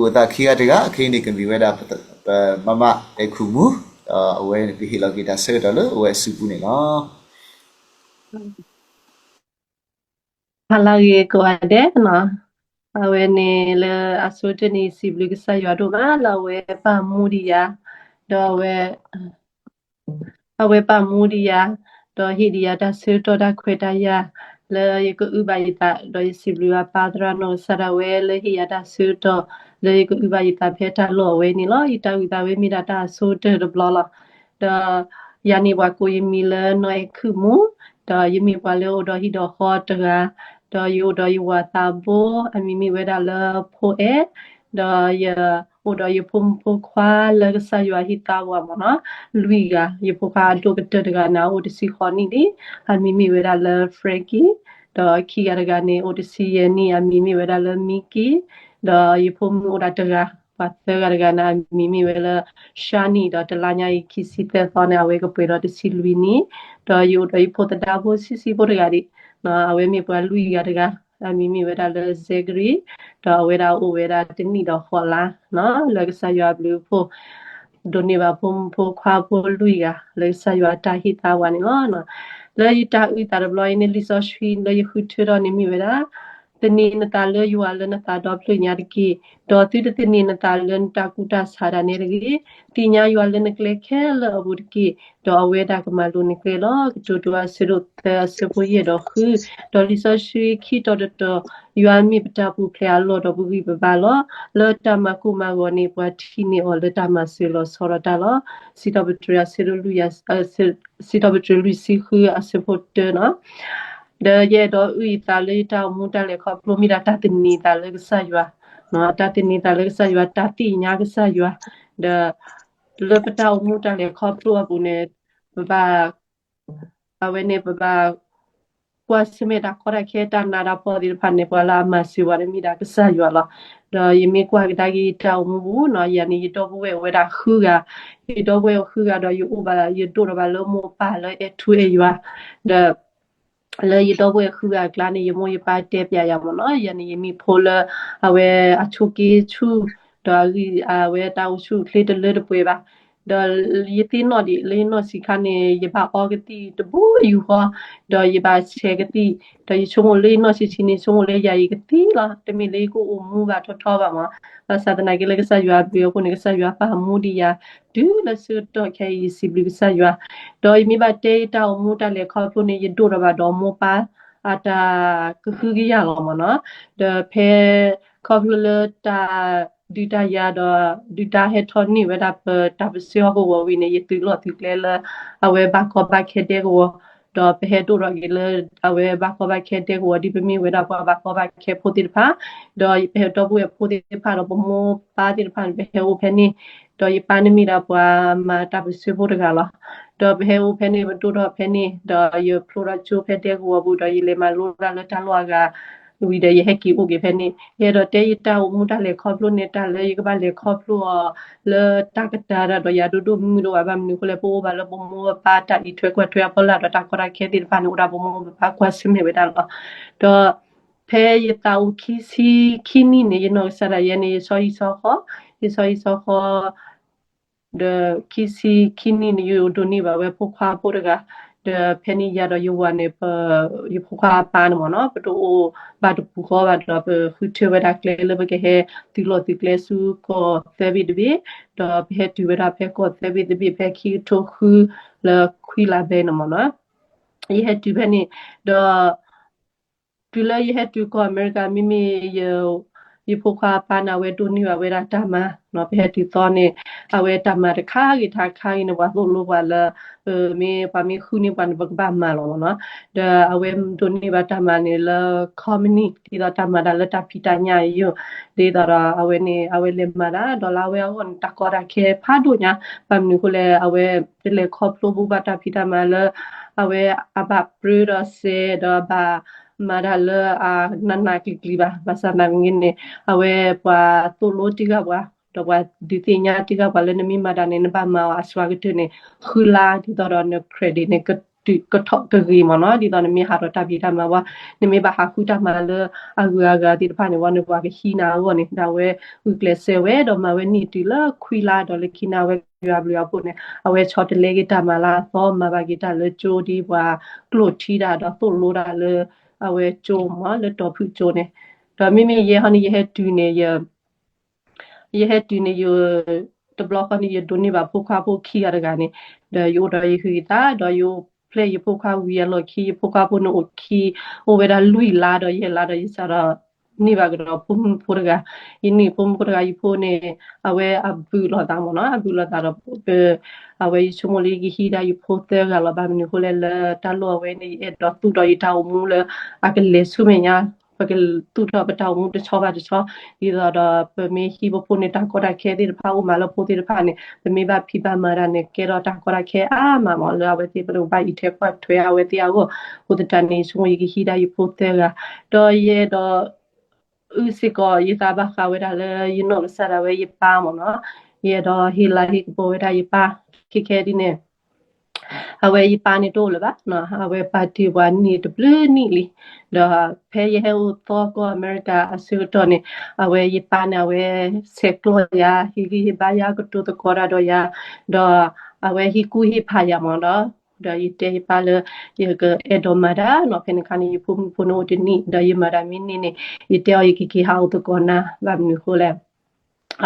ဖိသၣ်ခံဂၤတဂၤ ခဲအံၤန့ၣ် ကမ့ၢ်ဝဲဒၣ် ပမမ အဲၣ်ခူၣ်မူ, ဒီးအဝဲန့ၣ် ကဟ့ၣ်လီၤက့ၤတၢ်ဆၢကတီၢ်လၢအဝဲအစုပူၤန့ၣ်လီၤ. ဟါလၢအဂ့ၤကိးဂၤဒဲးနီၤ, အဝဲန့ၣ်လၢအဆိကတၢၢ်န့ၣ် ယစံးဘျုးကစၢ်ယွၤဒိၣ်မးလၢအဝဲပာ်မူဒံးယၤ, ဒီးအဝဲ အဝဲပာ်မူဒံးယၤ, ဒီးဟ့ၣ်ဒံးယၤတၢ်ဆၢကတီၢ်တၢ်ခွဲးတၢ်ယာ် လၢယကအုၣ်ဘၣ်ယသး, ဒီးယစံးဘျုးဘၣ်ပၢ်သရၣ်နီၢ်ကစၢ်ဒၣ်ဝဲလၢဟ့ၣ်ယၤတၢ်ဆၢကတီၢ် လၢယကအုၣ်ဘၣ်ယသးဖဲတၢ်လီၢ်အဝဲန့ၣ်လီၤ. ယတၢ်အုၣ်သးဝဲမ့ၢ်ဒၣ်တၢ်အဆိကတၢၢ်တဘျီလီၤ. ဒီးယၤန့ၣ်ပှၤကိးယမံၤလၢနီၢ်အဲၣ်ခူၣ်မူ, ဒီးယမ့ၢ်ပှၤလၢအိၣ်ဒီးဟံၣ်ဒီးဃီတဂၤ, ဒီးယအိၣ်ဒီးယဝၤသးဘိ, အမံၤမ့ၢ်ဝဲဒၣ်လၢဖိအဲၣ်, ဒီးယအိၣ်ဒီးယဖိမုၣ်ဖိခွါလၢကစၢ်ယွၤဟ့ၣ်သါပှၤမ့ၢ်နီၤ, လွံၢ်ဂၤ, ယဖိခွါအဒိၣ်ကတၢၢ်တဂၤန့ၣ် အအိၣ်တဆံဃိးနံၣ်လံ, အမံၤမ့ၢ်ဝဲဒၣ်လၢ Frankie, ဒီးခံဂၤတဂၤန့ၣ် အိၣ်တဆံယဲၢ်နံၣ်, အမံၤမ့ၢ်ဝဲဒၣ်လၢ Mickey, ဒီးယဖိမုၣ်အိၣ်ဒၣ်တဂၤ, ပှၤသၢဂၤတဂၤန့ၣ် အမံၤမ့ၢ်ဝဲလၢ Shani, ဒီးတလါညါအံၤခံဆံသၢသီန့ၣ် အဝဲကပှဲၤဒီးတဆံလွံၢ်နံၣ်, ဒီးယအိၣ်ဒီးယဖိသဒါဖိဆံးဆံးဖိတဂၤဒံး, အဝဲမ့ၢ်ပှၤလွံၢ်ဂၤတဂၤ, အမံၤမ့ၢ်ဝဲဒၣ်လၢ Zachary, ဒီးအဝဲဒၣ်အိၣ်ဝဲဒၣ်တနံၣ်ဒီးဃိးလါ, လၢကစၢ်ယွၤအဘျုးအဖှိၣ် ဒိးန့ၢ်ဘၣ်ဖိမုၣ်ဖိခွါဖိလွံၢ်ဂၤ လၢကစၢ်ယွၤတၢ်ဟ့ၣ်သါဝဲန့ၣ်လီၤ. လၢယတၢ်အုၣ်သးတဘျီအံၤန့ၣ် လံာ်စီဆှံလၢယဃုထၢထီၣ်န့ၣ်မ့ၢ်ဝဲဒၣ်, သန့ၤနသးလၢယွၤလၢနသးဒီဖျၢၣ်ညါတက့ၢ်, ဒီးသုတသန့ၤနသးလၢနတၢ်ကူၣ်တၢ်ဆးဒၣ်နဲတဂ့ၤ, သ့ၣ်ညါယွၤလၢနကျဲခဲလၢာ်အပူၤတက့ၢ်, ဒီးအဝဲဒၣ်ကမၤလိၤနကျဲလီၤ. ကတိၤဒိအဆၢဒိၣ်သၢအဆၢဖိယဲၢ်ဒီးဃု, ဒီးလံာ်စီဆှံခံတီၤတတီၤ, ယွၤမ့ၢ်ပတၢ်ပူၤဖျဲးအလီၢ်ဒီးပဂံၢ်ပဘါလီၤ. လၢတၢ်မၤကိၢ်မၤဂီၤန့ၣ် ပှၤထံၣ်န့ၢ်အီၤလၢတၢ်မၤစၢၤလီၤဆီဒၣ်တၢ်လီၤ. စံးထီၣ်ပတြၢၤအဆၢဒိၣ်လွံၢ်, စံးထီၣ်ပတြၢၤလွံၢ်ဆံဃုအဆၢဖိတၢနီၤ. ဒီးယအဲၣ်ဒိးအုၣ်ယသးလၢယတၢ်အိၣ်မူတၢ်လဲၤခီဖျိမ့ၢ်ဒၣ်တၢ်သန့ၤသးလၢကစၢ်ယွၤ, တၢ်သန့ၤသးလၢကစၢ်ယွၤ, တၢ်သ့ၣ်ညါကစၢ်ယွၤ, ဒီး လၢပတၢ်အိၣ်မူတၢ်လဲၤခီဖျိအပူၤန့ၣ်, ပဘၣ် အဝဲန့ၣ် ပဘၣ် ကွၢ်ဆၢၣ်မဲာ်တၢ်ကီတၢ်ခဲတၢ်နးတၢ်ဖှီၣ်သ့ၣ်တဖၣ်န့ၣ် ပှၤလၢအမၤစၢၤဝဲန့ၣ်မ့ၢ်ဒၣ်ကစၢ်ယွၤလီၤ. ဒီးယမ့ၢ်ကွၢ်ကဒါက့ၤယတၢ်အိၣ်မူပူၤနီၤ, ယၤန့ၣ် ယဒီပုၢ်ဝဲၢ်အိၣ်ဝဲဒၣ်ဃုဂၤ, ယဒီပုၢ်ဝဲၢ်အိၣ်ဃုဂၤဒီး ယအိၣ်ဘၣ် ယဒိၣ်ထီၣ်ဘၣ်လၢမိၢ်ပၢ်လၢအဲၣ်ထူအဲၣ်ယွၤ, ဒီး လၢယဒီပုၢ်ဝဲၢ်ဃုဂၤအကျါန့ၣ် ယမိၢ်ယပၢ်တဲပျးယၤမ့ၢ်နီၤ, ယၤန့ၣ် ယမ့ၢ်ဖိလၢ အဝဲအဆိက့ဆူၣ်, ဒီးအဂံၢ်အဝဲတၢ်အိၣ်ဆူၣ်အိၣ်ချ့တလၢတပှဲၤဘၣ်, ဒီးယသ့ၣ်နီၣ်ဒံး လၢယနီၢ်ဆံးခါန့ၣ် ယဘၣ်အီကသံၣ်တဘိယူၢ်ဃီ, ဒီးယဘၣ်ဆဲးကသံၣ်, ဒီးယဆိကမိၣ်လၢယနီၢ်ဆံးဆံးန့ၣ် ဆိကမိၣ်လၢယၤအံၤကသံၣ်လီၤ, တမ့ၢ်လၢယကအိၣ်မူဘၣ်ထီထီဘၣ်မ့ၢ်, ဘၣ်ဆၣ်သနာ်က့လၢကစၢ်ယွၤအဘျုးအဖှိၣ်န့ၣ် ကစၢ်ယွၤပာ်မူဒံးယၤ, တုၤလၢဆၢကတီၢ်ခဲအံၤ ယစံးဘျုးကစၢ်ယွၤ, ဒီးယမ့ၢ်ဘၣ်တဲယတၢ်အိၣ်မူတၢ်လဲၤခီဖျိန့ၣ် ယဒိၣ်ထီၣ်ဘၣ်ဒီးမိၢ်ပၢ် အတၢ်ကဟုကယာ်လီၤမ့ၢ်နီၤ, ဒီးဖဲ ခီဖျိလၢတၢ်ဒုးတၢ်ယၤဒီး ဒုးတၢ်ဟဲထီၣ်န့ၢ်ဝဲဒၣ်ပတၢ်ပၢၢ်ဆၢဟီၣ်ကဝီၤဝံၤန့ၣ် ယသုးလီၢ်သုးကျဲလၢ အဝဲဘၣ်ကီဘၣ်ခဲဒဲကဝီၤ, ဒီးပဟဲဒိၣ်ထီၣ်က့ၤလၢ အဝဲဘၣ်ကီဘၣ်ခဲဒဲကဝီၤ ဒ်ပမ့ၢ်ဝဲဒၣ်ပှၤဘၣ်ကီဘၣ်ခဲဖိသ့ၣ်တဖၣ်, ဒီးပဟဲဒီပုၢ်ဝဲၢ်ဖိသ့ၣ်တဖၣ်ဒီးပမိၢ်ပၢ်သ့ၣ်တဖၣ်န့ၣ် ပဟဲအိၣ်ဖဲန့ၣ်, ဒီးယပၢ်န့ၣ်မ့ၢ်ဒၣ်ပှၤမၤတၢ်ပၢၢ်ဆၢဖိတဂၤလီၤ. ဒီးပဟဲအိၣ်ဖဲန့ၣ် ပဒိၣ်ထီၣ်ဖဲန့ၣ် ဒီးယဖျိထီၣ်ကၠိဖဲဒဲကဝီၤပူၤ ဒီးယလဲၤမၤလိတၢ်လၢတၢ်လီၢ်အဂၤ ဝံၤဒီးယဟဲက့ၤအိၣ်က့ၤဖဲန့ၣ်, ယအဲၣ်ဒိးတဲယတၢ်အိၣ်မူတၢ်လဲၤခီဖျိန့ၣ် တၢ်လၢယကဘၣ်လဲၤခီဖျိအီၤ လၢတၢ်ကတၢၢ်ဒီးယၤဒိၣ်ဒိၣ်မုၢ်မုၢ်ဒိၣ်ဘၣ် ဘၣ်မနုၤအဃိလဲၣ် ပအိၣ်ဘၣ်လၢပမိၢ်ပပၢ်တၢ်အံးထွဲကွၢ်ထွဲအဖီလာ်ဒီးတၢ်ကီတၢ်ခဲသ့ၣ်တဖၣ်န့ၣ် အိၣ်ဒၣ်ပမိၢ်ပပၢ်ကွၢ်ဆၢၣ်မဲာ်ဝဲဒၣ်လီၤ. ဒီးဖဲယသးအိၣ်ခံဆံခံနံၣ်န့ၣ် ယနီၢ်ကစၢ်ဒၣ်ယဲန့ၣ် ယဆီဟံၣ်ဆီဃီ, ယဆီဟံၣ်ဆီဃီ ဒီးခံဆံခံနံၣ်န့ၣ် ယဒိးန့ၢ်ဘၣ်ဝဲဖိခွါဖိတဂၤ, ဒီးဖဲန့ၣ်ယၤဒီးယဝၤန့ၣ် ပ ယဖိခွါအပၢ်န့ၣ်မ့ၢ်နီၤ ပတအိၣ်ဘၣ်တပူၤဃီဘၣ်ဒီး ပဃုထၢဝဲဒၣ်ကျဲလၢပကဟဲသုးလီၢ်သုးကျဲဆူကီၢ်သၢဘ့ၣ်တဘ့ၣ်, ဒီးပဟဲတုၤဝဲဒၣ်ဖဲကီၢ်သၢဘ့ၣ်တဘ့ၣ် ဖဲခံကထိဃုလၢခွံလါဘဲန့ၣ်မ့ၢ်နီၤ, ယဟဲတုၤဖဲန့ၣ်, ဒီး တုၤလၢယဟဲတုၤကီၢ်အမဲရကၤ မ့မ့ၢ် ယဖိခွါအပၢ်န့ၣ် အဝဲဒိးန့ၢ်ဘၣ်ဝဲဒၣ်တၢ်မၤ, ပဟဲတုၤသီန့ၣ် အဝဲတၢ်မၤတခါဂ့ၤတခါဂ့ၤန့ၣ် ပှၤသိၣ်လိပှၤလၢ မ့ၢ်ပှၤမ့ၢ်ဃုန့ၢ်ပှၤန့ၣ် ပကဘၣ်မၤလီၤမ့ၢ်နီၤ, ဒီးအဝဲဒိးန့ၢ်ဘၣ်တၢ်မၤန့ၣ်လၢ company ဒ်သိးတၢ်မၤတၢ်လၢတၢ်ဖံးတၢ်ညၣ်အယိာ်, ဒ်သိးဒီးအဝဲန့ၣ် အဝဲလဲၤမၤတၢ် ဒီးလၢအဝဲအဂီၢ်န့ၣ် တၢ်ကီတၢ်ခဲဖးဒိၣ်ညါ, ဘၣ်မနုၤအဃိလဲၣ် အဝဲတလဲၤခီဖျိဘူးဘၣ်တၢ်ဖံးတၢ်မၤလၢ အဝဲအဘၣ်ပြၢဒီးစဲးဒီးအဘၣ် မၤတၢ်လၢအနးနးကျံၤကျံၤဘၣ်, ဘၣ်ဆၣ်သနာ်က့န့ၣ် အဝဲပှၤသိၣ်လိတံၢ်ဂၤပှၤ, ဒီးပှၤဒုးသ့ၣ်ညါတံၢ်ဂၤပှၤလၢနမ့ၢ်မၤတၢ်န့ၣ် နဘၣ်မၤအီၤအစှၤကတၢၢ်န့ၣ် ဃုလါ ဒ်သိးဒီးန credit န့ၣ် ကထီၣ်ကဂ့ၤမ့ၢ်နီၤ, ဒ်သိးနမ့ၢ်ဟးထီၣ်တၢ်ဖံးတၢ်မၤဝဲ, နမ့ၢ်ဘၣ်ဟးဃုတၢ်မၤလၢအဂုၤအဂၤသ့ၣ်တဖၣ်န့ၣ်ဝဲန့ၣ် ပှၤကဟံးနၤအဂီၢ်န့ၣ် ဒီးအဝဲဂုာ်ကျဲးစၢးဝဲ ဒီးမၤဝဲနံၣ်တုၤလၢခွံလါ ဒီးလၢခံန့ၣ် အဝဲယွၤဘျုးအဖှိၣ်န့ၣ် အဝဲဆီတလဲက့ၤတၢ်မၤလၢအသီ မၤဘၣ်က့ၤတၢ်လၢကၠိဒ်ပှၤကျိၣ်ထံတၢ်ဒီးသိၣ်လိတၢ်လၢ အဝဲကၠိမ့ၢ် လၢတီၤဖုၣ်ကၠိန့ၣ်, ဒီးမ့မ့ၢ်ယဲဟီန့ၣ် ယဟဲတုၤန့ၣ် ယ ယဟဲတုၤန့ၣ် ယ တဘျီဃီန့ၣ် ယဒိးန့ၢ်ဘၣ်ဖိခွါဖိခံဂၤတဂၤန့ၣ်, ဒီးယအိၣ်ဒီးယဟုယသး ဒီးယအိၣ်ဖျဲၣ်ယဖိခွါဝံၤအလီၢ်ခံ ယဖိခွါဖိန့ၣ်အိၣ်ခံ အိၣ်ဝဲဒၣ်လွံၢ်လါဒီးယဲၢ်လါဒီး ယစးဒီးန့ၢ်ဘၣ်ကဒီးဖိမုၣ်ဖိတဂၤ, ယန့ၢ်ဖိမုၣ်ဖိတဂၤ ယဖိန့ၣ် အဝဲအဘုးလိာ်သးမ့ၢ်နီၤ, အဘုးလိာ်သးဒီး အဝဲယဆိကမိၣ်လၢယကဟံးဒၣ်ယဖိသၢဂၤလီၤ. ဘၣ်မနုၤအဃိလဲၣ် လၢတၢ်လီၢ်အဝဲန့ၣ် ယအဲၣ်ဒိးသူၣ်ထီၣ်ယတၢ်အိၣ်မူလၢ အကလဲၤဆူမဲာ်ညါ, ပကသူၣ်ထီၣ်ပတၢ်အိၣ်မူတဆီဘၣ်တဆီ, ဒ်သိးဒီးပမ့ၢ်ဟံးပဖိန့ၣ် တၢ်ကီတၢ်ခဲသ့ၣ်တဖၣ်အိၣ်မးလၢဖိသ့ၣ်တဖၣ်န့ၣ် ပမ့ၢ်ဘၣ်ဖံးဘၣ်မၤတၢ်န့ၣ် ကဲထီၣ်တၢ်ကီတၢ်ခဲအါမးမ့ၢ် လၢအဝဲသ့ၣ်ပကဘၣ်အံးထွဲကွၢ်ထွဲအဝဲသ့ၣ်အဂီၢ်, အဃိသတးန့ၣ် ယဆိကမိၣ်ယကဟံးဒၣ်ယဖိသၢဂၤ, ဒီးယအဲၣ်ဒိး အုၣ်စ့ၢ်ကီးယသးဘၣ်ဃးဝဲဒၣ်လၢယနီၢ်ကစၢ်ဒၣ်ဝဲယပၢ်မ့ၢ်နီၤ, ယအဲၣ်ဒိးဟ့ၣ်လၤဟ့ၣ်ကပီၤဝဲဒၣ်ယပၢ်, ခဲခဲဒ်န့ၣ် အဝဲယပၢ်န့ၣ်တအိၣ်လၢၤဘၣ်, အဝဲပာ်တ့ၢ်ပှၤန့ၢ်တဘျုးနံၣ်လံ, ဒီးဖဲယဟဲအိၣ်သီကီၢ်အမဲရကၤအဆၢကတီၢ်န့ၣ် အဝဲယပၢ်န့ၣ် အဝဲဆဲးကျိးယၤ ဟ့ၣ်ဂံၢ်ဟ့ၣ်ဘါယၤ ကတိၤသကိးတၢ်ဒီးယၤ, ဒီးအဝဲဟ့ၣ်ကူၣ်ဟ့ၣ်ဖးယၤမ့ၢ်ဒီး, ဒီးယတဲယပၢ်လၢ ယကအဲၣ်ဒိးမၤတၢ်နီၤ, ဖဲန့ၣ်အခါန့ၣ် ယဖိမုၣ်ဖိန့ၣ်အိၣ်တနံၣ် ဒီးယမၤတၢ်မ့ၢ်န့ၢ်န့ၣ် ယတဲအီၤယကက့ၤဟးအိၣ်သကိးနၤ, ဘၣ်မနုၤအဃိလဲၣ်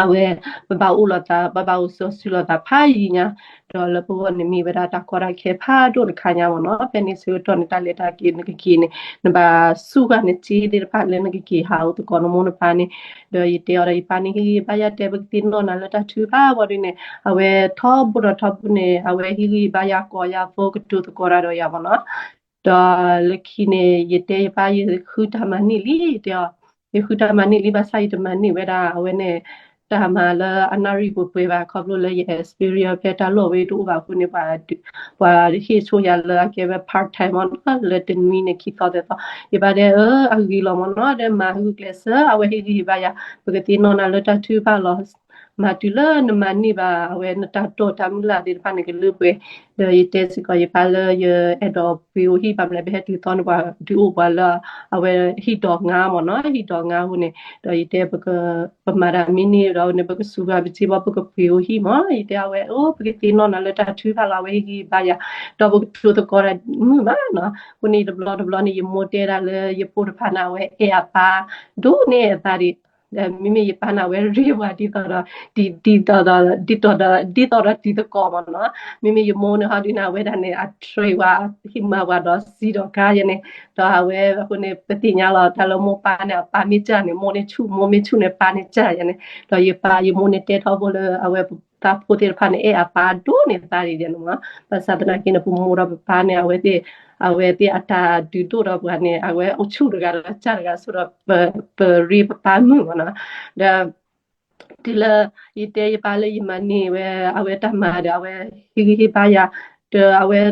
အဝဲ ပဘၣ်အိၣ်လိာ်သး ပဘၣ်အိၣ်စီၤစုၤလိာ်သးဖးယံာ်ညါ, ဒီးလၢပဂီၢ်န့ၣ်မ့ၢ်ဝဲဒၣ်တၢ်ကီတၢ်ခဲဖးဒိၣ်တခါညါမ့ၢ်နီၤ, ဖဲန့ၣ်ဆၢကတီၢ်န့ၣ် တၢ်လဲၤတၢ်က့ၤနကက့ၤန့ၣ် နဘၣ်စူၢ်ဃာ်နစ့သ့ၣ်တဖၣ်လၢနကက့ၤဟးအိၣ်သကိးနမိၢ်နပၢ်န့ၣ်, ဒီးယတဲအီၤဒီးယပၢ်န့ၣ် ဟ့ၣ်ဂံၢ်ဟ့ၣ်ဘါယၤ တဲပကသ့ၣ်နီၣ်နၤလၢတၢ်ထုကဖၣ်ဘၣ်ဒ်န့ၣ် အဝဲထီဘိဒီးထီဘိန့ၣ် အဝဲဟ့ၣ်ဂံၢ်ဟ့ၣ်ဘါယၤ ကိးယၤဖိ ကတိၤသကိးတၢ်ဒီးယၤမ့ၢ်နီၤ, ဒီးလၢခံန့ၣ် ယတဲယပၢ် ယဃုတၢ်မၤန့ၢ်လံ, ယတဲအီၤ ယဃုတၢ်မၤန့ၢ်လံ ဘၣ်ဆၣ်ယတမၤန့ၢ်ဝဲဒၣ် အဝဲန့ၣ် တၢ်မၤလၢအနၣ်ရံၣ်ပှဲၤပှဲၤဘၣ် ခီဖျိလၢယ experience ဖဲတၢ်လီၢ်ဝဲတအိၣ်ဘၣ်အဃိန့ၣ် ပှၤဟ့ၣ်ဆိယၤလၢအကဲဝဲ part time မ့ၢ်နီၤ, လၢတနွံန့ၣ် ခံသီသၢသီ, ယပၢ်တဲ အၢ အဂ့ၤလီၤမ့ၢ်နီၤ, ဒီးမၤဂုာ်ကျဲးစၢး အဝဲဟ့ၣ်ဂံၢ်ဟ့ၣ်ဘါယၤ ပကသ့ၣ်နီၣ်နၤလၢတၢ်ထုကဖၣ်လီၤ မၤတုၤလၢနမၤန့ၢ်ဘၣ် အဝဲနတၢ်တိာ်တၢ်မုၢ်လၢ်သ့ၣ်တဖၣ်န့ၣ် ကလၢပှဲၤ, ဒီးယတဲစ့ၢ်ကီးယပၢ်လၢယအဲၣ်ဒိးပှ့ၤအိၣ်ဟံၣ် ဘၣ်မလဲၣ် ပဟဲတုၤသီန့ၣ် ပှၤဒုးအိၣ်ပှၤလၢ အဝဲဟံၣ်ဒီးငါမ့ၢ်နီၤ, ဟံၣ်ဒီးငါအဃိန့ၣ် ဒီးယတဲ ပမၤတၢ်မ့ၢ်န့ၢ်ဒီးန့ၣ် ပကစူၤဂၤပစ့ဘီ ပကပှ့ၤအိၣ်ဟံၣ်မ့ၢ်, ယတဲအဝဲ အိ ပကသ့ၣ်နီၣ်နၤလၢတၢ်ထုကဖၣ်လီၤ အဝဲဟ့ၣ်ဂံၢ်ဟ့ၣ်ဘါယၤ, ဒီးပကတိၤသကိးတၢ်မုာ်မးနီၤ, အဃိန့ၣ် တဘျီတဘျီန့ၣ် ယမိၢ်တဲဒၣ်လၢယဖိတဖၣ်န့ၣ် အဝဲအဲၣ်အပၢ် ဒိၣ်န့ၢ်အသးဒံး မ့မ့ၢ်ယပၢ်န့ၣ် အဝဲရ့ပှၤဒ်သိးဒီး ဒ်သိးဒီး ဒ်သိးဒီးတံၤသကိးမ့ၢ်နီၤ, မ့မ့ၢ်ယမိၢ်န့ၣ်ဟီဒုန့ၣ် အဝဲဒၣ်န့ၣ် အတြဲၤဝဲ ဟ့ၣ်မၤဝဲဒီးစံးဒီးကါယဲန့ၣ်, ဒီးအဝဲအဃိန့ၣ် ပသ့ၣ်ညါလီၤ တၢ်လၢမိၢ်ပၢ်န့ၣ် အပၢ်မ့ၢ်စၢ်န့ၣ် မိၢ်န့ၣ်ဆူၣ် မိၢ်မ့ၢ်ဆူၣ်န့ၣ် ပၢ်န့ၣ်စၢ်ယဲန့ၣ်, ဒီးယပၢ်ယမိၢ်န့ၣ် တဲထီဘိလၢအဝဲသးဖိသ့ၣ်တဖၣ်န့ၣ် အဲၣ်အပၢ်ဒိၣ်န့ၢ်သးဒ်န့ၣ်မ့ၢ်, ဘၣ်ဆၣ်သနာ်က့န့ၣ် ပမိၢ်ဒီးပပၢ်န့ၣ် အဝဲသ့ၣ် အဝဲသ့ၣ်အတၢ်ဒုးဒိၣ်ဒီးပှၤန့ၣ် အဝဲအိၣ်ဆူၣ်တဂၤဒီးစၢ်တဂၤဆိဒီး ပရ့ပပၢ်မုာ်မ့ၢ်နီၤ, ဒီး တုၤလၢ ယတဲယပၢ်လၢယမၤန့ၢ်ဝဲ အဝဲတၢ်မၤဒီး အဝဲဟ့ၣ်ဂံၢ်ဟ့ၣ်ဘါယၤ, ဒီးအဝဲ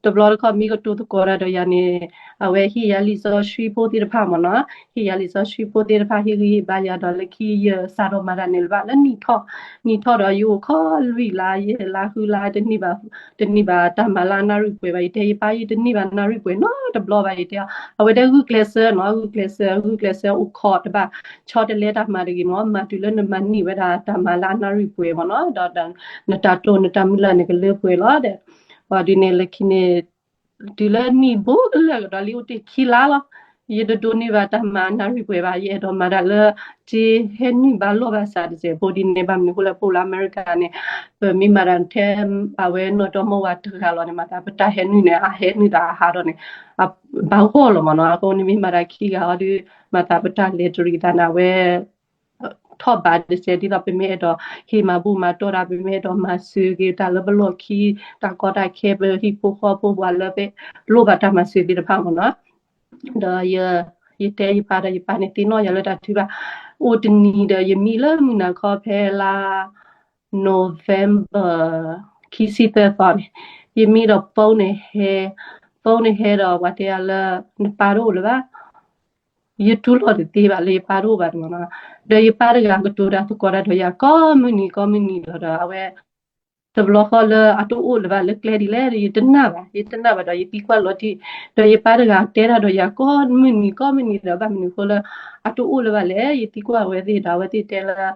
တဘျီတခီၣ်မ့ၢ်ကတိၤသကိးတၢ်ဒီးယၤန့ၣ် အဝဲဟ့ၣ်ယၤလံာ်စီဆှံဖိသ့ၣ်တဖၣ်မ့ၢ်နီၤ, ဟ့ၣ်ယၤလံာ်စီဆှံဖိသ့ၣ်တဖၣ် ဟ့ၣ်ဂံၢ်ဟ့ၣ်ဘါယၤဒီး လၢခံယစးထီၣ်မၤတၢ်န့ၣ်လၢၤဘၣ် လၢနံၣ်ထီၣ်, နံၣ်ထီၣ်ဒီးယအိၣ်ခီလွံၢ်လါ ယဲၢ်လါဃုလါ တန့ၢ်ဘၣ် တန့ၢ်ဘၣ်တၢ်မၤလၢအနၣ်ရံၣ်ပှဲၤဘၣ်, ယတဲယပၢ် ယတန့ၢ်ဘၣ်နၣ်ရံၣ်ပှဲၤနီတဘျီဘၣ် ယတဲအီၤ, အဝဲတဲဂုာ်ကျဲးစၢးနီၤ, ဂုာ်ကျဲးစၢး ဂုာ်ကျဲးစၢးအိၣ်ခိးတဘၣ် ဆီတလဲတၢ်မၤတဂ့ၤမ့ၢ်, မၤတုၤလၢနမၤန့ၢ်ဝဲဒၣ်တၢ်မၤလၢအနၣ်ရံၣ်ပှဲၤမ့ၢ်နီၤ, ဒီးနတၢ်တိာ်နတၢ်မုၢ်လၢ်န့ၣ်ကလၢပှဲၤလီၤဒီး, ပှၤဒ်န့ၣ်လၢခံန့ၣ် တုၤလၢနံၣ်ဘိကလၢာ်ကဒီးလံ အိၣ်တ့ၢ်ခံလါလီၤ, ယတဒိးန့ၢ်ဘၣ်တၢ်မၤနၣ်ရံၣ်ပှဲၤဘၣ်, ယအဲၣ်ဒိးမၤတၢ်လၢ စ့ဟဲနုာ်ဘၣ်လိာ်ဘၣ်စးတစဲးဖိဒ်န့ၣ်, ဘၣ်မနုၤအဃိလဲၣ် ပအိၣ်လၢအမဲရကၤန့ၣ် ပမ့ၢ်မၤတၢ်ထဲ အဝဲနီၢ်ဒီမါဝၤတဂၤလီၤန့ၣ် မၤသးပတၢ်ဟဲနုာ်န့ၣ် အဟဲနုာ်သးအဟးဒီးန့ၣ် ဘၣ်ဂီၢ်လီၤမ့ၢ်နီၤ, အဃိန့ၣ်မ့ၢ်မၤတၢ်ခံဂၤအီၤဒီး မၤသးပတၢ်လဲၤတရံးသးန့ၣ် အဝဲ ထီၣ်ဘးတစဲး ဒ်သိးပမ့ၢ်အဲၣ်ဒိးဟ့ၣ်မၤဘူၣ်မၤတီၢ်တၢ် ပမ့ၢ်အဲၣ်ဒိးမၤစၢၤက့ၤတၢ်လၢပလီၢ်ခံ တၢ်ကီတၢ်ခဲ ပဟံၣ်ဖိဃီဖိပှၤလၢပလိၣ်ဘၣ်တၢ်မၤစၢၤသ့ၣ်တဖၣ်မ့ၢ်နီၤ, ဒီး ယတဲယပၢ်ဒီးယပၢ်န့ၣ်သ့ၣ်နီၣ်ယၤလၢတၢ်ထုကဖၣ်, အိၣ်တနံၤဒီးယမံလၢမုၢ်နၤခီဖဲလါ November ခံဆံသၢသီန့ၣ်, ယမံဒီး phone န့ၣ်ဟဲ, phone န့ၣ်ဟဲဒီးပှၤတဲယၤလၢ နပၢ်တအိၣ်လၢၤဘၣ် ယတူၢ်လိာ်တသ့ဘၣ်လၢယပၢ်တအိၣ်ဘၣ်န့ၣ်မ့ၢ်နီၤ, ဒီးယပၢ်တဂၤကတိၤတၢ်သကိးတၢ်ဒီးယၤ ကိးမုၢ်နံၤကိးမုၢ်နံၤလီၤဒီး အဝဲ တဘျီဃီလၢအတအိၣ်လၢၤဘၣ်လၢကျဲဒ်လဲၣ် ယတနာ်ဘၣ်, ယတနာ်ဘၣ်ဒီးယသံကွၢ်လီၤတံၢ်, ဒီးယပၢ်တဂၤတဲတၢ်ဒီးယၤကိးမုၢ်နံၤကိးမုၢ်နံၤဒီး ဘၣ်မနုၤဃိလၢ အတအိၣ်လၢၤဘၣ်လဲၣ်, ယသံကွၢ်အဝဲသ့ၣ်ဒီး အဝဲသ့ၣ်တဲလၢ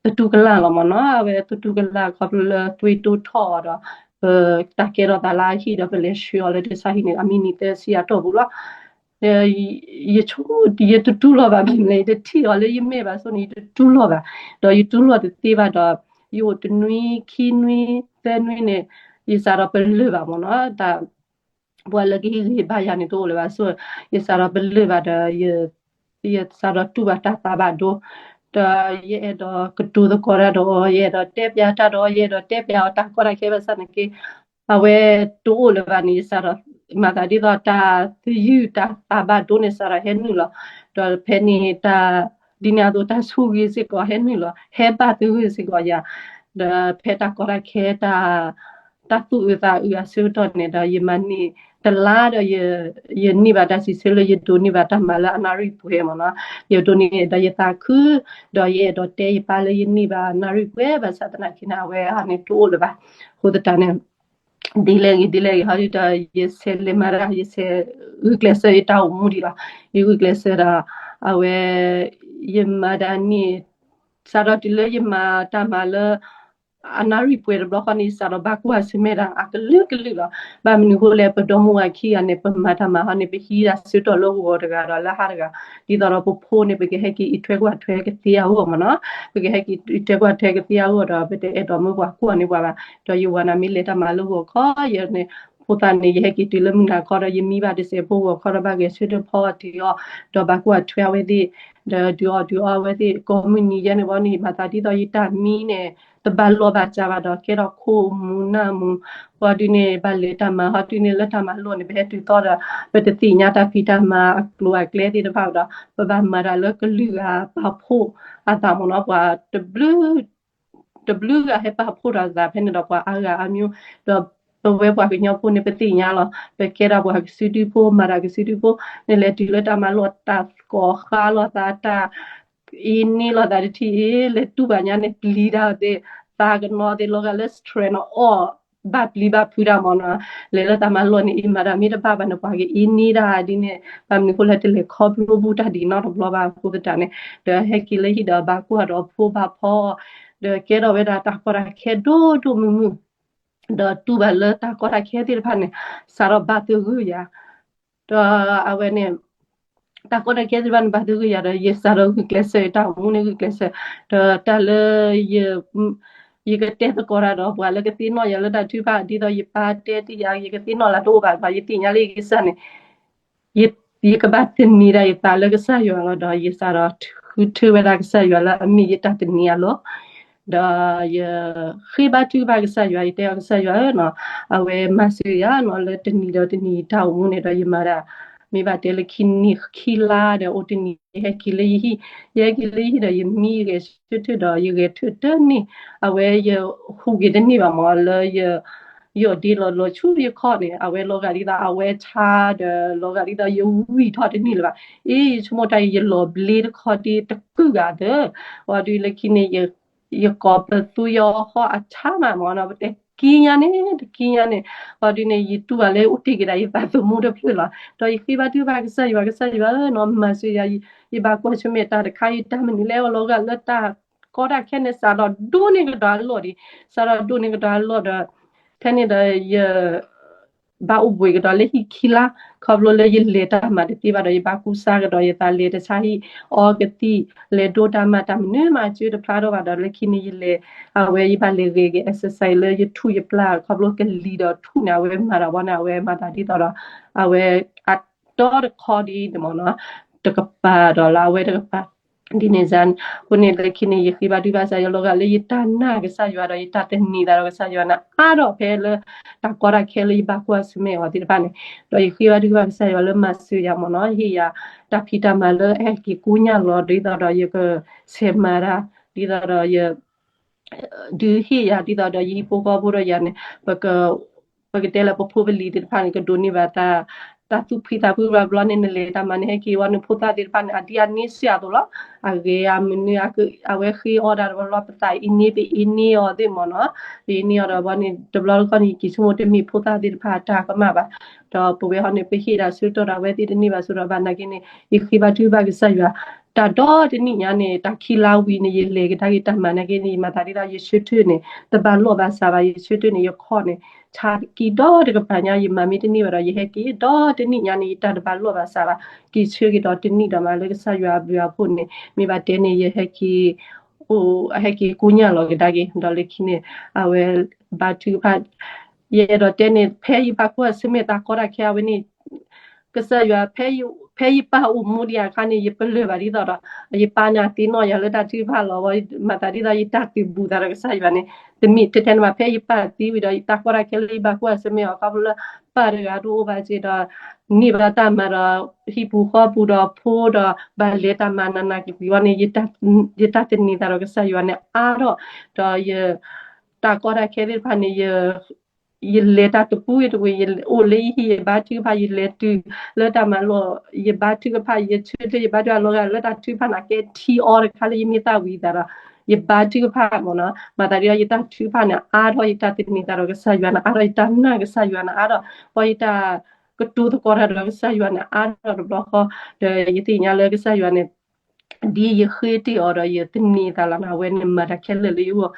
သတူၢ်ကလာ်လီၤမ့ၢ်နီၤ, အဝဲသတူၢ်ကလာ်ခီဖျိလၢသွံၣ်တိၢ်ထီၣ်အီၤဒီး ပတၢ်ကဲထီၣ်သးလၢအဟံၣ်ဒီး ပလဲၤဆှၢအီၤလၢတၢ်ဆါဟံၣ်န့ၣ် အမံးနံးသၢဆံအတီၢ်ပူၤလီၤ. ယဆိကမိၣ် ယတတူၢ်လိာ်ဘၣ်ဘၣ်လဲၣ်, ယတထံၣ်အီၤလၢယမဲာ်ဘၣ်ဆိန့ၣ် ယတတူၢ်လိာ်ဘၣ်, ဒီးယတူၢ်လိာ်တသ့ဘၣ်ဒီး ယအိၣ်တနွံ ခံနွံ သၢနွံန့ၣ် ယစးဒီးပလၢၢ်ဘၣ်မ့ၢ်နီၤ, တၢ် ပှၤလၢကဟ့ၣ်ဂံၢ်ဘါယၤန့ၣ်တအိၣ်လၢၤဘၣ်ဆိ, ယစးဒီးပလၢၢ်ဘၣ်ဒီး ယစးဒီးတူၢ်ဘၣ်တၢ်သးဘၣ်ဒိ, ဒီးယအဲၣ်ဒိးကတိၤသကိးတၢ်ဒီးအီၤ, ယအဲၣ်ဒိးတဲပျးတၢ်ဒီးအီၤ, ယအဲၣ်ဒိးတဲပျးအီၤတၢ်ကီတၢ်ခဲဘၣ်ဆၣ်န့ၣ်က့ အဝဲတအိၣ်လၢၤဘၣ်န့ၣ် ယစးဒီး မၤသးဒ်သိးတၢ်သယုၢ်တၢ်သးဘၣ်ဒိန့ၣ် စးဒီးဟဲနုာ်လီၤ, ဒီးဖဲန့ၣ်တၢ် ဒ်န့ၣ်အသိးတၢ်ဆိၣ်ဂ့ၤစ့ၢ်ကီးဟဲနုာ်လီၤ, ဟဲဘၣ်သဂၢၢ်စ့ၢ်ကီးယၤ, ဒီးဖဲတၢ်ကီတၢ်ခဲတၢ် တၢ်သူၣ်အုးသးအုးအဆၢကတီၢ်န့ၣ်ဒီး ယမၤန့ၢ်တလါဒီး ယန့ၢ်ဘၣ်တၢ်စံးဆၢလၢယဒိးန့ၢ်ဘၣ်တၢ်မၤလၢအနၣ်ရံၣ်ပှဲၤမ့ၢ်နီၤ, ယဒိးန့ၢ်ဒီးယသးခု, ဒီးယအဲၣ်ဒိးတဲယပၢ်လၢယန့ၢ်ဘၣ်နၣ်ရံၣ်ပှဲၤဘၣ်ဆၣ်သနာ်က့န့ၣ် အဝဲအန့ၣ်တအိၣ်လၢၤဘၣ်, အဃိသတးန့ၣ် ဒ်လဲၣ်ဂ့ၤဒ်လဲၣ်ဂ့ၤဟီဒ်ဒီး ယဆဲးလဲၤမၤတၢ် ယဆဲးဂုာ်ကျဲးစၢးယတၢ်အိၣ်မူဒံးလီၤ, ယဂုာ်ကျဲးစၢးဒီး အဝဲ ယမၤတၢ်န့ၣ် စးထီၣ်တုၤလၢယမၤတၢ်မၤလၢ အနၣ်ရံၣ်ပှဲၤတဘျီဃီန့ၣ် ယစးထီၣ်ဘၣ်ကွၢ်ဆၢၣ်မဲာ်တၢ်အကလုာ်ကလုာ်လီၤ, ဘၣ်မနုၤဃိလဲၣ် ပဒီမါဝၤခံဂၤန့ၣ် ပမၤတၢ်မၤဟီန့ၣ် ပဟံးတၢ်ဆၢကတီၢ်လၢဂီၤတဂၤဒီးလၢဟါတဂၤ, ဒ်သိးဒီးပဖိန့ၣ် ပကဟဲက့ၤအံးထွဲကွၢ်ထွဲကသ့အဂီၢ်မ့ၢ်နီၤ, ပကဟဲက့ၤအံးထွဲကွၢ်ထွဲကသ့အဂီၢ်ဒီး ပတအဲၣ်ဒိးမၢပှၤကွၢ်န့ၢ်ပှၤဘၣ်, ဒီးယဝၤန့ၣ်မ့ၢ်လဲၤတၢ်မၤလၢဂီၤခီ ယန့ၣ် ဖိသၣ်န့ၣ် ယဟဲက့ၤတုၤလၢမုၢ်နၤခီဒီး ယမံဘၣ်တစဲးဖိဂီၤခီဒီး ဘၣ်ဂဲၤဆၢထၢၣ်ဖီအီၤတုၤအီၤ, ဒီးဘၣ်ကွၢ်ထွဲအဝဲသ့ၣ်, ဒီးဒုးအီၣ်ဒုးအီအဝဲသ့ၣ် ကိးမုၢ်နံၤယဲန့ၣ်ဘီန့ၣ် မၤသးဒ်သိးယတၢ်မံန့ၣ် တဘၣ်လီၢ်ဘၣ်စးဘၣ်ဒီး ကဲထီၣ်ခိၣ်မူနၢ်မူ, ပှၤဒုးန့ၣ် ဘၣ်လဲၤတၢ်မၤဟီဒုးန့ၣ် လၢတၢ်မၤလိာ်န့ၣ် ပဟဲတုၤသီဒီး ပတသ့ၣ်ညါတၢ်ဖံးတၢ်မၤအကျိၤအကျဲသ့ၣ်တဖၣ်ဒီး ပဘၣ်မၤတၢ်လၢကလုာ်ဂၤပာ်ဖှိၣ်အသးမ့ၢ်နီၤ, ပှၤတဘျုး တဘျုးဂၤဟဲပာ်ဖှိၣ်ထီၣ်သးဖဲန့ၣ်ဒီး ပှၤအါဂၤအါမျိုး, ဒီးပဝဲပှၤကညီဖိန့ၣ် ပသ့ၣ်ညါလီၤ, ပကဲထီၣ်ပှၤကစုဒုဖိ မၤတၢ်ကစုဒုဖိ, နလဲၤတုၤလၢတၢ်မၤလိာ် တၢ်ကိးဃါလိာ်သး တၢ်အ့န့လိာ်သးတထံၣ်အ့ လဲၤတူၢ်ဘၣ်ညါန့ၣ် ပျံၤတၢ်သ့, သးကနီၤသ့ လီၤဂာ်လၢ stress န့ၣ်အီၣ် ဘၣ်ပျံၤဘၣ်ဖုးတၢ်မ့ၢ်နီၤ, လဲၤလၢတၢ်မၤလိာ်န့ၣ် အ့ မၤတၢ်မ့ၢ်တဘၣ်ဘၣ်န့ၣ် ပှၤက့ၤအ့န့တၢ်ဒ်န့ၣ် ဘၣ်မနုၤဃိလဲၣ် တလဲၤခီဖျိဘူးတၢ်ဒံးနီတဘျီဘၣ်အဃိသတးန့ၣ်, ဒီးဟဲက့ၤလၢဟံၣ်ဒီးဘၣ်ကွၢ်ဒီးဖိဘၣ်ဖီ, ဒီးကဲထီၣ်ဝဲဒၣ်တၢ်ကီတၢ်ခဲဒိၣ်ဒိၣ်မုၢ်မုၢ်, ဒီးတူၢ်ဘၣ်လၢတၢ်ကီတၢ်ခဲသ့ၣ်တဖၣ်န့ၣ် စးထီၣ်ဘၣ်သဂၢၢ်ယၤ, ဒီးအဝဲန့ၣ် တၢ်ကီတၢ်ခဲသ့ၣ်တဖၣ်န့ၣ် ဘၣ်သဂၢၢ်ယၤဒီး ယစးထီၣ်ဂုာ်ကျဲးစၢး ယတၢ်အိၣ်မူန့ၣ်ဂုာ်ကျဲးစၢး, ဒီးတၢ်လၢ ယကတဲသကိးတၢ်ဒီး ပှၤလၢကသ့ၣ်နီၣ်ယၤလၢတၢ်ထုကဖၣ် ဒ်သိးယပၢ်တဲတ့ၢ်ယၤ ယကသ့ၣ်နီၣ်လၢတအိၣ်ဘၣ် ပှၤယသ့ၣ်ညါလၢယကစၢ်န့ၣ် ယကဘၣ်သန့ၤဒၣ်ယသးလၢကစၢ်ယွၤလီၤ. ဒီးယစးထီၣ်ဃုထၢဝဲဒၣ်ကစၢ်ယွၤလၢအမ့ၢ်ယတၢ်သန့ၤအလီၢ်, ဒီးယဃ့ဘါထုကဖၣ်ကစၢ်ယွၤ ယတဲအီၤကစၢ်ယွၤဧၢနီၤ, အဝဲမၤစၢၤယၤနီၤ လၢတနံၤဒီးတနံၤတၢ်အိၣ်မူန့ၣ်ဒီး ယမၤဒၣ် မ့ၢ်ဘၣ်တဲလၢခံနံၤခံလါဒီး အိၣ်တနံၤ ယဟဲက့ၤလၢယဟံၣ်, ယဟဲက့ၤလၢယဟံၣ်ဒီး ယမံယဂဲၤဆၢထၢၣ်ဒီး ယဂဲၤထၢၣ်တန့ၢ်, အဝဲယဟူးက့ၤတန့ၢ်ဘၣ်မး လၢယ ယီၢ်ဒ့လီၤလီၤဆူယခီၣ်န့ၣ် အဝဲလီၤဂာ်ဒ်သိးအဝဲဆါဒီး လီၤဂာ်ဒ်သိးယဝံၣ်ထီၣ်တန့ၢ်လၢၤဘၣ်. အ့ ယဆိကမိၣ်တၢ်အံၤ ယလီၤဘျ့တခီဒ်တကုၢ်ဂၤသၢ, ဝံၤဒုးလၢခံန့ၣ် ယကိးပသူယဟီၣ်အထါမးမးနီၤ ပတဲကံညါန့ၣ် တကံညါန့ၣ်, ဝံၤဒုးန့ၣ် ယတူၢ်ဘၣ်လၢအိၣ်တ့ၢ်က့ၤဒၣ်ယသးသမူတဖျၢၣ်လီၤ. ဒီးယဃ့ဘါထုကဖၣ်ကစၢ်ယွၤ ကစၢ်ယွၤဧၢနီၤ မၤစၢၤယၤ, ယဘၣ်ကွၢ်ဆၢၣ်မဲာ်တၢ်တခါအံၤ တၢ်မနုၤလဲၣ် အလီၤဂာ်လၢတၢ်ကီတၢ်ခဲန့ၣ် စးထီၣ်ဒိၣ်န့ၢ်ကဒီးအလီၢ်ဒံး, စးထီၣ်ဒိၣ်န့ၢ်ကဒီးအလီၢ်ဒီး ဖဲန့ၣ်ဒီးယ ဘၣ်အိၣ်ဘှံးကဒီးလၢဟံၣ်ခံလါ, ခီဖျိလၢယလဲၤတၢ်မၤတသ့ဘၣ်ဒီး ယဘၣ်ကူစါကဒီးယသး လဲၤတၢ်ဆါဟံၣ် အီကသံၣ် လဲၤဒိတၢ်မၤတၢ်မနုၤမး ကၢတဖျါထီၣ်ဘၣ်ဒီး လၢခံန့ၣ်ယလဲၤ အဝဲယဘၣ်လဲၤဂဲၤက့ၤ exercise လၢယထူၣ်ယပျၢ် ခီဖျိကလံၤဒီးထူၣ်န့ၣ် အဝဲမၤတၢ်ဘီန့ၣ် အဝဲမၤသးဒ်သိးဒီး အဝဲအတီတခီဒ်န့ၣ်မ့ၢ်နီၤ, တကပၤဒီးလၢအဝဲတကပၤ ဒ်န့ၣ်န့ၣ်, အဃိန့ၣ် လၢခံန့ၣ် ယဃ့ဘါထုကဖၣ်ကစၢ်ယွၤ လီၤဂာ်လၢယတၢ်နာ်ကစၢ်ယွၤဒီး ယတၢ်သန့ၤသးဒီးကစၢ်ယွၤန့ၣ် အါထီၣ်ဖဲလၢ တၢ်ကီတၢ်ခဲလၢယဘၣ်ကွၢ်ဆၢၣ်မဲာ်အီၤသ့ၣ်တဖၣ်န့ၣ်, ဒီးယဃ့ဘါထုကဖၣ်ကစၢ်ယွၤလၢမၤစၢၤယၤမ့ၢ်နီၤ, ဟ့ၣ်ယၤတၢ်ဖံးတၢ်မၤလၢအဟဲက့ၤကိညၢ်လီၤ ဒ်သိးဒီး ယကဆဲးမၤတၢ် ဒ်သိးဒီးယ ဒုးဟ့ၣ်ယၤ ဒ်သိးဒီးယဟံၣ်ဖိဃီဖိဒီးယၤန့ၣ် ပကတဲလၢပဖိပလံၤသ့ၣ်တဖၣ်န့ၣ် ကဒိးန့ၢ်ဘၣ်တၢ် တၢ်သူၣ်ဖှံသးဖုဘျီဘျီန့ၣ် နလဲၤတၢ်မၤန့ၣ် ဟဲက့ၤဝံၤန့ၣ် ဖိသၣ်သ့ၣ်တဖၣ်န့ၣ် အဒ်အန့ဆၢၣ်အသိးလီၤ. အဂ့ၤအမနုၤ အဝဲဃ့အီၣ်ဒၣ်တဘျီလီၤ ပသးအ့န့ ပအ့န့အီၤသ့ၣ်မ့ၢ်နီၤ, ပအ့န့အီၤဒီးဘျီန့ၣ် တဘျီတခီၣ်န့ၣ် ယက့ၤဆိကမိၣ်တမ့ၢ်ဖိသၣ်သ့ၣ်တဖၣ်အတၢ်ကမၣ်ဘၣ်. ဒီးပဝဲဟီန့ၣ် ပဟ့ၣ်ဒၣ်ဆၢကတီၢ်ဒီးအဝဲသ့ၣ်တန့ၢ်ဘၣ်ဆိဒီး ဘၣ်နာ်က့န့ၣ် ယဃ့ဘါထုကဖၣ်ကစၢ်ယွၤ တၢ်ဒီတနံၣ်ညါန့ၣ် တၢ်ခံလါဝံၤန့ၣ် ယလဲၤကဒါက့ၤတၢ်မၤနာ်က့န့ၣ် ယမၤသးဒ်သိးယဆၢထၢၣ်န့ၣ် တဘၣ်လိာ်ဘၣ်စးဘၣ် ယဆၢထၢၣ်န့ၣ် ယခီၣ်န့ၣ် ဆါက့ၤဒီတကပၤညါ ယမၤမ့ၢ်တန့ၢ်ဘၣ်ဒီး ယဟဲက့ၤဒီတနံၣ်ညါန့ၣ် ယတၢ်တဘၣ်လိာ်ဘၣ်စးဘၣ် က့ၤဆၢက့ၤဒီးတနံၣ်ဒီးမးလၢကစၢ်ယွၤအဘျုးအဖှိၣ်န့ၣ် မ့ၢ်ဘၣ်တဲန့ၣ် ယဟဲက့ၤ အိၣ် ဟဲက့ၤကိညၢ်လီၤကဒါက့ၤ ဒီးလၢခံန့ၣ် အဝဲဘါထုကဖၣ် ယအဲၣ်ဒိးတဲန့ၣ် ဖဲယဘၣ်ကွၢ်ဆၢၣ်မဲာ်တၢ်ကီတၢ်ခဲအဝဲန့ၣ် ကစၢ်ယွၤ ဖဲယပၢ်အိၣ်မူဒံးအခါန့ၣ် ယပလၢၢ်ဘၣ်ဒ်သိးဒီး ယပၢ်န့ၣ်အသ့ၣ်နီၣ်ယၤလၢတၢ်ထုကဖၣ်လီၤ. မၤသးဒ်သိးယတၢ်က့ၤဘူၣ်သးဒီးကစၢ်ယွၤန့ၣ် တမ့ၢ်ထဲထဲန့ၣ်ဘၣ် ဖဲယပၢ်သံဝံၤဒီး ယတၢ်ကီတၢ်ခဲလၢယဘၣ်ကွၢ်ဆၢၣ်မဲာ်အီၤ ခီဖျိလၢ ပၢ်တဂၤတအိၣ်ဘၣ်စ့ၢ်ဒီး န့ၢ်ဘၣ်တၢ်မၤဒီး ဟံၣ်ပူၤဃီပူၤဒီးဖိဒီး ဘၣ်လဲၤတၢ်မၤနးနးကံၤကံၤဝံၤန့ၣ် ယတၢ်သန့ၤသးဒီးကစၢ်ယွၤန့ၣ်အါထီၣ် ဒီးယ တၢ်ကီတၢ်ခဲသ့ၣ်တဖၣ်န့ၣ် ယလဲၤတၢ်တပူၤတဝ့ၤ ယအိၣ်လၢယဟံၣ် ယဘါထုကဖၣ် ယလဲၤတုၤလၢတၢ်မၤလိာ် ယဘါထုကဖၣ် ယဆၢထၢၣ် ယဘါထုကဖၣ်လီၤဂာ်လၢတၢ်ထုကဖၣ်န့ၣ် ကဲထံအီတခါလၢယမ့ၢ်သၣ်ဝံၤသးဒီး ယဘါထုကဖၣ်မ့ၢ်နီၤ မၤသးဒ်ဒီးယတၢ်ထုကဖၣ်န့ၣ် အါထီၣ်ယတၢ်သန့ၤသးဒီးကစၢ်ယွၤန့ၣ် အါထီၣ်ယတၢ်နာ်ကစၢ်ယွၤန့ၣ် အါထီၣ် ပှၤယတၢ်ကတိၤသကိးတၢ်ဒီးကစၢ်ယွၤန့ၣ် အါထီၣ်တဘျီဃီ ဒီးယသ့ၣ်ညါလၢကစၢ်ယွၤန့ၣ် ဒ်ယဃ့တ့ၢ်အီၤဒီးယသန့ၤသးလီၤန့ၣ် အဝဲန့ၣ်မၤတၢ်ခဲလၢာ်လၢယဂီၢ်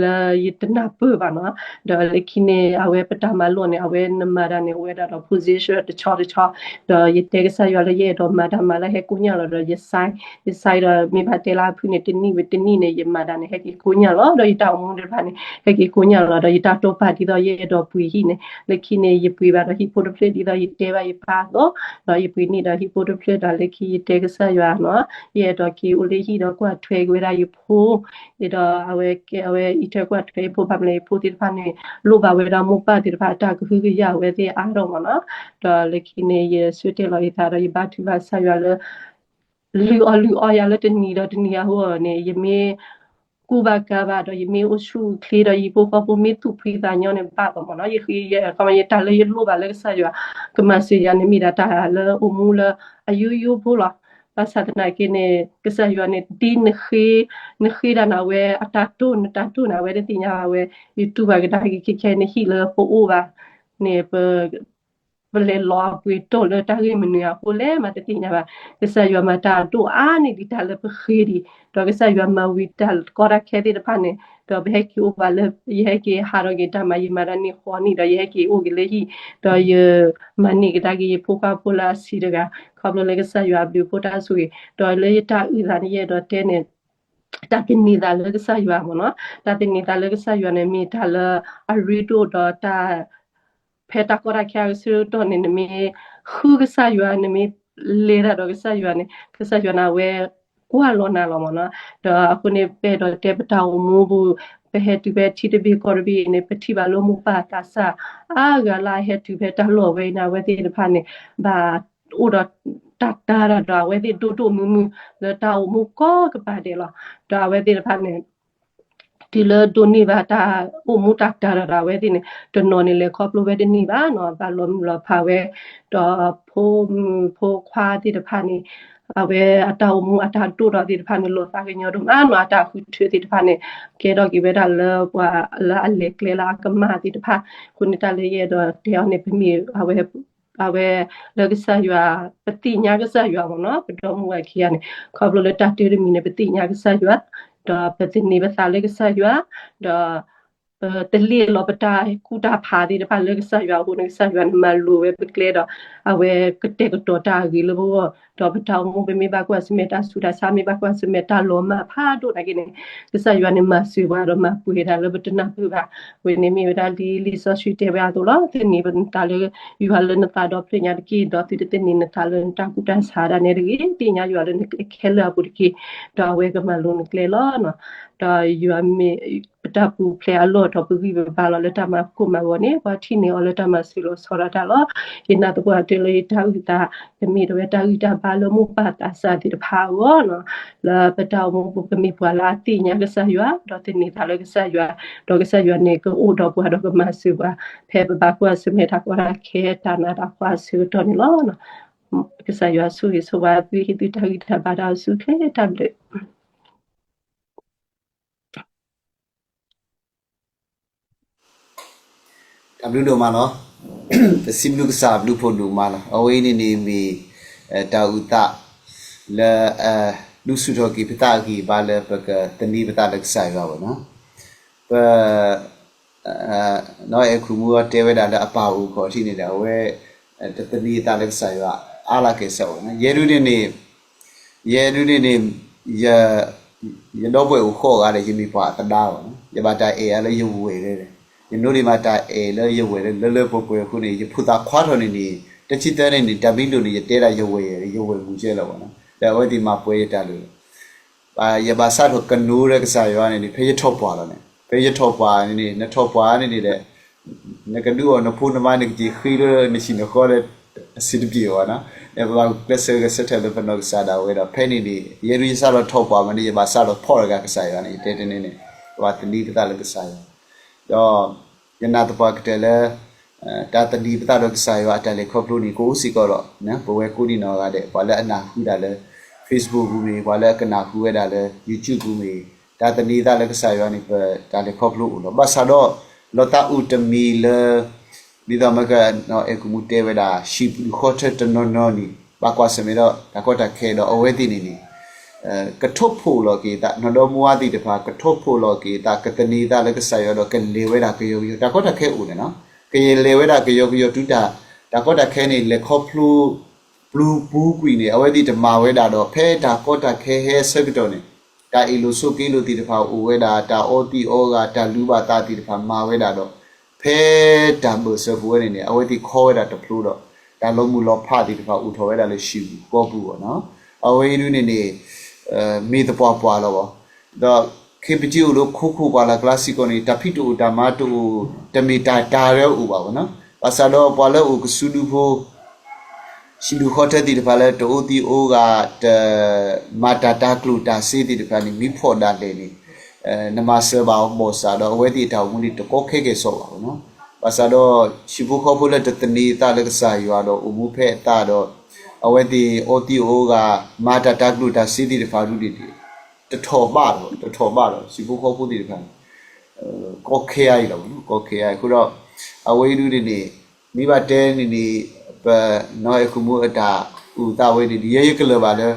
လၢယတနၢ်ပၢၢ်ဘၣ်နီၤ ဒီးလၢခံန့ၣ် အဝဲပတၢ်မၤလိာ်န့ၣ် အဝဲနမၤတၢ်န့ၣ် အိၣ်ဝဲဒၣ်ဒီး position တဆီတဆီ ဒီးယတဲကစၢ်ယွၤလၢယအဲၣ်ဒိးမၤတၢ်မၤလၢဟဲကိညၢ်လီၤဒီးယ sign ယ sign ဒီးမ့ၢ်ဘၣ်တဲလၢအဖုၣ်န့ၣ် တနံၣ်ဝံၤတနံၣ်န့ၣ် ယမၤတၢ်န့ၣ် ဟဲက့ၤကိညၢ်လီၤ ဒီးယတၢ်အိၣ်မူသ့ၣ်တဖၣ်န့ၣ် ဟဲက့ၤကိညၢ်လီၤ ဒီးယတၢ်တိာ်ပာ်ဒ်သိးယအဲၣ်ဒိးပှ့ၤဟံၣ်န့ၣ် လၢခံန့ၣ် ယပှ့ၤဘၣ်ဒီးဟံၣ်ဖိတဖျၢၣ်ဒ်သိးယတဲဘၣ်ယပၢ်အသိး ဒီးယပှ့ၤန့ၢ်ဒီးဟံၣ်ဖိတဖျၢၣ်ဒီးလၢခံယတဲကစၢ်ယွၤနီၤ ယအဲၣ်ဒိးက့ၤအိၣ်လၢဟံၣ်ဒီးကွၢ်ထွဲက့ၤဝဲဒၣ်ယဖိ ဒီးအဝဲကဲအဝဲအံးထွဲကွၢ်ထွဲယဖိ ဘၣ်မနုၤယဖိသ့ၣ်တဖၣ်န့ၣ် လိၣ်ဘၣ်ဝဲဒၣ်မိၢ်ပၢ်သ့ၣ်တဖၣ်အတၢ်ကဟုကယာ်ဝဲသ့ၣ်အါထီၣ်မ့ၢ်နီၤ ဒီးလၢခံန့ၣ် ယဆၢတဲာ်လီၤယသးဒီးယဘါထုကဖၣ်ကစၢ်ယွၤလၢ လုၢ်အီၣ်လုၢ်အီယၤလၢတနံၤဒီးတနံၤအဂီၢ်န့ၣ် ယမ့ၢ်ကူၣ်ဘၣ်ကၤဘၣ်ဒီး ယမ့ၢ်အိၣ်ဆူၣ်အိၣ်ချ့ဒီး ယဟံၣ်ဖိဃီဖိမ့ၢ်သူၣ်ဖှံသးညီန့ၣ် ဘၣ်ဘၣ်မ့ၢ်နီၤ ယဃ့ယဲ ခီမ့ၢ်ယတၢ်လၢယလိၣ်ဘၣ်လၢကစၢ်ယွၤ ကမၤစၢၤယၤန့ၣ် မ့ၢ်ဒၣ်တၢ်လၢအိၣ်မူလၢအယိယိဖိလီၤ. ဘၣ်ဆၣ်သနာ်က့န့ၣ် ကစၢ်ယွၤန့ၣ် ဒ်နဃ့ နဃ့ဒၣ်န့ၣ် အဝဲအတၢ်တိၢ် နတၢ်တိၢ်န့ၣ် အဝဲတသ့ၣ်ညါဘၣ်ဝဲ ယတူၢ်ဘၣ်ကဒါက့ၤခဲခဲ နဟံၣ်လၢပအိၣ်ဘၣ်န့ၣ် ပ ပလဲၤလီၤအပှ့ၤတီၢ်လၢတၢ်ဂ့ၢ်မနုၤအဃိလဲၣ် မၤတသ့ၣ်ညါဘၣ်. ကစၢ်ယွၤမၤတၢ်အဒိၣ်အါန့ၢ်ဒံးတၢ်လၢပဃ့ဒံး, ဒီးကစၢ်ယွၤမၤဝံၤတၢ်ကီတၢ်ခဲသ့ၣ်တဖၣ်န့ၣ်, ဒီးပဟဲက့ၤအိၣ်ဘၣ်လၢ ယဟဲက့ၤဟးထီၣ်က့ၤတၢ်မၤ ယမၤတၢ်န့ၢ်ဃီနံၣ်ဒီး ယဟဲက့ၤအိၣ်က့ၤလၢဟံၣ်, ဒီးယမၤန့ၢ်ကဒါက့ၤယဖိခွါဖိလၢအဆံးတဂၤ, ခီဖျိလၢကစၢ်ယွၤအဘျုးအဖှိၣ်တၢ်ဆိၣ်ဂ့ၤ, ဒီးလၢယတၢ်အုၣ်သးန့ၣ် ယအဲၣ်ဒိးတဲန့ၣ် တၢ်သန့ၤသးလၢကစၢ်ယွၤမ့ၢ်နီၤ, တၢ်သန့ၤသးလၢကစၢ်ယွၤန့ၣ် မ့ၢ်တၢ်လၢအရ့ဒိၣ်ဒီးတၢ် ဖဲတၢ်ကီတၢ်ခဲအဆၢကတီၢ်န့ၣ် နမ့ၢ်ဃုကစၢ်ယွၤ နမ့ၢ်လဲၤတၢ်ဒီးကစၢ်ယွၤန့ၣ် ကစၢ်ယွၤန့ၣ် အဝဲကွၢ်လီၤနၤလီၤမ့ၢ်နီၤ, ဒီးအဃိန့ၣ် ပအဲၣ်ဒိးတဲပတၢ်အိၣ်မူပူၤ ပဟဲတုၤဖဲထံတဘ့ၣ်ကီၢ်တဘ့ၣ်အံၤန့ၣ် ပထံၣ်ဘၣ်လၢမိၢ်ပၢ်သးစၢ် အါဂၤလၢအဟဲတုၤဖဲတၢ်လီၢ်ဝဲအံၤန့ၣ် အဝဲသ့ၣ်တဖၣ်န့ၣ် ဘၣ်အိၣ်ဒီးတၢ်တၤတၢ်ဒီးအဝဲသ့ၣ်ဒိၣ်ဒိၣ်မုၢ်မုၢ် လၢတၢ်အိၣ်မူကိးကပၤဒဲးလီၤ. ဒီးအဝဲသ့ၣ်တဖၣ်န့ၣ် တုၤလၢဒိးန့ၢ်ဘၣ်တၢ်အိၣ်မူတၢ်တၤဒီးအဝဲသ့ၣ်န့ၣ် တနီၤန့ၣ်လဲၤခီဖျိဝဲတန့ၢ်ဘၣ်နီၤ, ဘၣ်လီၤမုၢ်လီၤဖးဝဲ, ဒီးဖိမုၣ်ဖိခွါသ့ၣ်တဖၣ်န့ၣ် အဝဲအတၢ်အိၣ်မူအတၢ်ဒိၣ်ထီၣ်သ့ၣ်တဖၣ်န့ၣ် လီၤသးကညီၤဒိၣ်မးနီၤ, အတၢ်ဃုထၢသ့ၣ်တဖၣ်န့ၣ် ကဲထီၣ်က့ၤဝဲဒၣ်လၢပှၤလၢအလဲၤကျဲလၢအကမၣ်သ့ၣ်တဖၣ်, အဃိန့ၣ်တၢ်လၢယအဲၣ်ဒိးတဲအီၤန့ၣ် ပမ့ၢ်အဝဲ အဝဲလၢကစၢ်ယွၤ ပသ့ၣ်ညါကစၢ်ယွၤမ့ၢ်နီၤ, ပဒီမုၣ်ဝဲခံဂၤန့ၣ် ခီဖျိလၢတၢ်တၢတမံၤန့ၣ် ပသ့ၣ်ညါကစၢ်ယွၤ, ဒီးပသန့ၤပသးလၢကစၢ်ယွၤ, ဒီး ပတလ့ၣ်လီၤပတၢ်ကူၣ်တၢ်ဖးသ့ၣ်တဖၣ်လၢကစၢ်ယွၤအဃိန့ၣ် ကစၢ်ယွၤန့ၣ်မၤလိၤဝဲပကျဲဒီး အဝဲကတဲာ်ကတီၤတၢ်အဂ့ၤလၢပဂီၢ်, ဒီးပတၢ်အိၣ်မူပမ့ၢ်ဘၣ်ကွၢ်ဆၢၣ်မဲာ်တၢ်ဆူးတၢ်ဆါ မ့ၢ်ဘၣ်ကွၢ်ဆၢၣ်မဲာ်တၢ်လီၤမၢ်ဖးဒိၣ်နာ်က့န့ၣ် ကစၢ်ယွၤန့ၣ်မၤစၢၤပှၤဒီးမၤပှဲၤတၢ်လၢပတနၢ်ပၢၢ်ဘၣ်, ဝဲန့ၣ်မ့ၢ်ဝဲဒၣ်လံာ်စီဆှံတဲဝဲအသိးလီၤ. သန့ၤနသးလၢယွၤလၢနသးဒီဖျၢၣ်ညါတက့ၢ်, ဒီးသုတသန့ၤနသးလၢနတၢ်ကူၣ်တၢ်ဆးဒၣ်နဲတဂ့ၤ, သ့ၣ်ညါယွၤလၢနကျဲခဲလၢာ်အပူၤတက့ၢ်, ဒီးအဝဲကမၤလိၤနကျဲလီၤ. ဒီးယွၤမ့ၢ် ပတၢ်ပူၤဖျဲးအလီၢ်ဒီးပဂံၢ်ပဘါလီၤလၢတၢ်မၤကိၢ်မၤဂီၤန့ၣ် ပှၤထံၣ်န့ၢ်အီၤလၢတၢ်မၤစၢၤလီၤဆီဒၣ်တၢ်လီၤ. ယနာ်သပှၢ်တၢၢ်လၢယတၢ်အုၣ်သး ကမ့ၢ်တဝဲတၢ်ဂံၢ်တၢ်ဘါလၢမိၢ်ပၢ်သးစၢ်သ့ၣ်တဖၣ်အဂီၢ်လီၤ. လၢပတၢ်အိၣ်မူပူၤ ပကမ့ၢ်ပှၤလၢအသ့ၣ်ညါကစၢ်ယွၤ ဒီးသန့ၤသးလၢကစၢ်ယွၤ, ဒီးကစၢ်ယွၤန့ၣ် ကအိၣ်ဒီးပှၤဒီးကမၤစၢၤပှၤ ဖဲပဘၣ်ကွၢ်ဆၢၣ်မဲာ်တၢ်ကီတၢ်ခဲတၢ်နးတၢ်ဖှီၣ်အဆၢကတီၢ်န့ၣ်လီၤ. ကစၢ်ယွၤဆိၣ်ဂ့ၤဆိၣ်ဝါသု ဟ့ၣ်သုတၢ်ဂံၢ်တၢ်ဘါတၢ်အိၣ်ဆူၣ်အိၣ်ချ့တၢ်ဘျုး တၢ်ဘျုးဒိၣ်မးလီၤ. ပစံးဘျုးကစၢ်ဘျုးဖှိၣ်ဒိၣ်မးလီၤ. အဝဲအံၤန့ၣ်န့ၣ်မ့ၢ် တၢ်အုၣ်သး လၢ ဒုးဆူၣ်ထီၣ်က့ၤပသးအဂံၢ်အဘါလၢပကသန့ၤပသးလၢကစၢ်ယွၤဘၣ်နီၤ. ပ နီၢ်အဲၣ်ခိၣ်မူအီၤတဲဝဲဒၣ်လၢ အပၢ်အိၣ်ခီၣ်ထံးန့ၣ်ဒီး အဝဲ တသန့ၤသးလၢကစၢ်ယွၤ အါလၢကဲၣ်ဆိးဝဲနီၤ. ယဲဒၣ်န့ၣ်န့ၣ် ယဲဒၣ်န့ၣ်န့ၣ် ယ ယဒီပုၢ်ဝဲၢ်အိၣ်ဃိးဂၤဒီး ယမ့ၢ်ပှၤအသဒါဘၣ်နီၤ. ယဘၣ်တၢ်အဲၣ်အါလၢယဝဲၢ်လၢ ယနိဒံးမးတၢ်အဲၣ်လၢယဝဲၢ်လၢ လၢလၢပှဲၤပှဲၤအဃိန့ၣ် ယဖိသၣ်ခွါထီၣ်န့ၣ်န့ၣ် တဆံသၢန့ၣ်န့ၣ် တၢ်မံလိာ်န့ၣ် ယတဲဒၣ်ယဝဲၢ် ယဝဲၢ်မုၢ်ကဲလီၤဘၣ်နီၤ. ဒီးအဝဲသ့ၣ်မၤပှဲၤယတၢ်လၢ ယဘၣ်စးထီၣ်ကနိဒီးကစၢ်ယွၤန့ၣ်န့ၣ် ဖဲယထီၣ်ပှၢ်လီၤန့ၣ်, ဖဲယထီၣ်ပှၢ်န့ၣ်န့ၣ် နထီၣ်ပှၢ်န့ၣ်န့ၣ်ဒီး နကဒုးအီၣ်နဖိနမါ နကက့ၤဃ့လၢနဟံၣ်နဃီဒီး အဆင်တပြေဘၣ်နီၤ. ပဘၣ်ကျဲးစၢးဂဲၤဆၢထၢၣ်လၢပနီၢ်ကစၢ်ဒၣ်ဝဲဒီး ဖဲန့ၣ်န့ၣ် ယဲဒၣ်ယစးထီၣ်ထီၣ်ပှၢ်မးန့ၣ် ယဘၣ်စးထီၣ်ဖီၣ်တဂၤကစၢ်ယွၤန့ၣ် ယတဲတန့ၢ်န့ၣ် ပဘၣ်သန့ၤပသးလၢကစၢ်ယွၤ ဒီး ယနာ်သပှၢ်ကတၢၢ်လၢ တၢ်သန့ၤပသးဒီးကစၢ်ယွၤအတၢ်လဲၤခီဖျိန့ၣ် ကအိၣ်စ့ၢ်ကီးဒီး ပဝဲကိးဒံနီၢ်ဂၤဒဲး ပှၤလၢအနၢ်ဟူဒၣ်လၢ Facebook ပူၤမ့ၢ် ပှၤလၢအကနၢ်ဟူဝဲဒၣ်လၢ YouTube ပူၤမ့ၢ် တၢ်သန့ၤသးလၢကစၢ်ယွၤန့ၣ် ပတၢ်လဲၤခီဖျိအိၣ်လီၤ. ဘၣ်ဆၣ်ဒီး လီၤသးအိၣ်တမံၤလၢ ဒ်သိးမ့ၢ်က နီၢ်အဲၣ်ခိၣ်မူတဲဝဲဒၣ် ဟံၣ်ပူၤဃီထၢတနီၤနီၤန့ၣ် ဘၣ်ကွၢ်ဆၢၣ်မဲာ်ဒီး တၢ်ကီတၢ်ခဲဒီးအဝဲသ့ၣ်န့ၣ်န့ၣ် ကထိၣ်ဖှိၣ်လီၤက့ၤသး နီၢ်ဒီမါဝၤသ့ၣ်တဖၣ် ကထိၣ်ဖှိၣ်လီၤက့ၤသး ကသန့ၤသးလၢကစၢ်ယွၤဒီး ကလဲၤဝဲဒၣ်ကယီကယီ တၢ်ကီတၢ်ခဲအိၣ်န့ၣ်နီၤ. ကလဲၤဝဲဒၣ်ကယီကယီတုၤတၢ် တၢ်ကီတၢ်ခဲန့ၣ် လဲၤခီဖျိ ပျုၤပူၤကွံာ်န့ၣ် အဝဲသ့ၣ်တမၤဝဲဒၣ်ဒီး ဖဲတၢ်ကီတၢ်ခဲဟဲဆၢကတီၢ်န့ၣ် တၢ်အ့ၣ်လိာ်ဆိးက့လိာ်သ့ၣ်တဖၣ်အိၣ်ဝဲဒၣ် တၢ်အီသံးအီဂၤ တၢ်လူၤဘၣ်သးသ့ၣ်တဖၣ်မၤဝဲဒၣ်ဒီး ဖဲတၢ်ဘၢၣ်စၢၤပူၤဝဲန့ၣ်န့ၣ် အဝဲသ့ၣ်ခီဝဲဒၣ်တဖျိဒီး တၢ်လီၤမုၢ်လီၤဖးသ့ၣ်တဖၣ်အိၣ်ထီၣ်ဝဲဒၣ်လၢဟံၣ်ပူၤဃီပူၤဘၣ်နီၤ. အဝဲအံၤဒ်န့ၣ်န့ၣ် မ့ၢ်သပှၢ်ပှၢ်လီၤဘၣ်. ဒီးခ့ပစံအိၣ်လၢခိခိၣ်ပှၢ်လၢ်ကျါစ့ၢ်ကီးန့ၣ် တၢ်ဖံးတအိၣ်တၢ်မၤတအိၣ် တမ့ၢ်တၢ်တၢ်လၢအအိၣ်ဘၣ်ဘၣ်နီၤ. ဘၣ်ဆၣ်ဒီးပှၤလၢအအိၣ်ကစုဒုဖိ ဟံၣ်ဒူၣ်ဃီထၢသ့ၣ်တဖၣ်လၢတအီသံးအီဂၤ တမၤတၢ်တၤကျိၣ်တၤစ့သ့ၣ်တဖၣ်န့ၣ် မ့ၢ်ဖီၣ်ဒၣ်လဲာ်န့ၣ် နမၤစၢၤဘၣ်အီၤဘၣ်ဆၣ်ဒီး အဝဲသ့ၣ်အတၢ်အိၣ်မူန့ၣ် တကီခဲကဲၣ်ဆိးဘၣ်နီၤ. ဘၣ်ဆၣ်ဒီး ဟံၣ်ဖိဃီဖိလၢတသန့ၤသးလၢကစၢ်ယွၤဒီး အိၣ်မူဖဲအသးဒီး အဝဲသ့ၣ်အီသံးအီဂၤ မၤတၢ်တၤကျိၣ်တၤစ့သ့ၣ်တဖၣ်ဒ်န့ၣ် တထီၣ်ဘၣ်ဒီး တထီၣ်ဘၣ်ဒီး ဟံၣ်ဖိဃီဖိသ့ၣ်တဖၣ်န့ၣ် ကီခဲအံၤလီၤ, ကီခဲအံၤအဃိဒီး အဝဲအံၤဒ်န့ၣ်န့ၣ် မ့ၢ်ဘၣ်တဲန့ၣ်န့ၣ် ပနီၢ်အဲၣ်ခိၣ်မူအတၢ်အုၣ်သးဝဲန့ၣ် ယဲယကလၢာ်ဘၣ်လၢ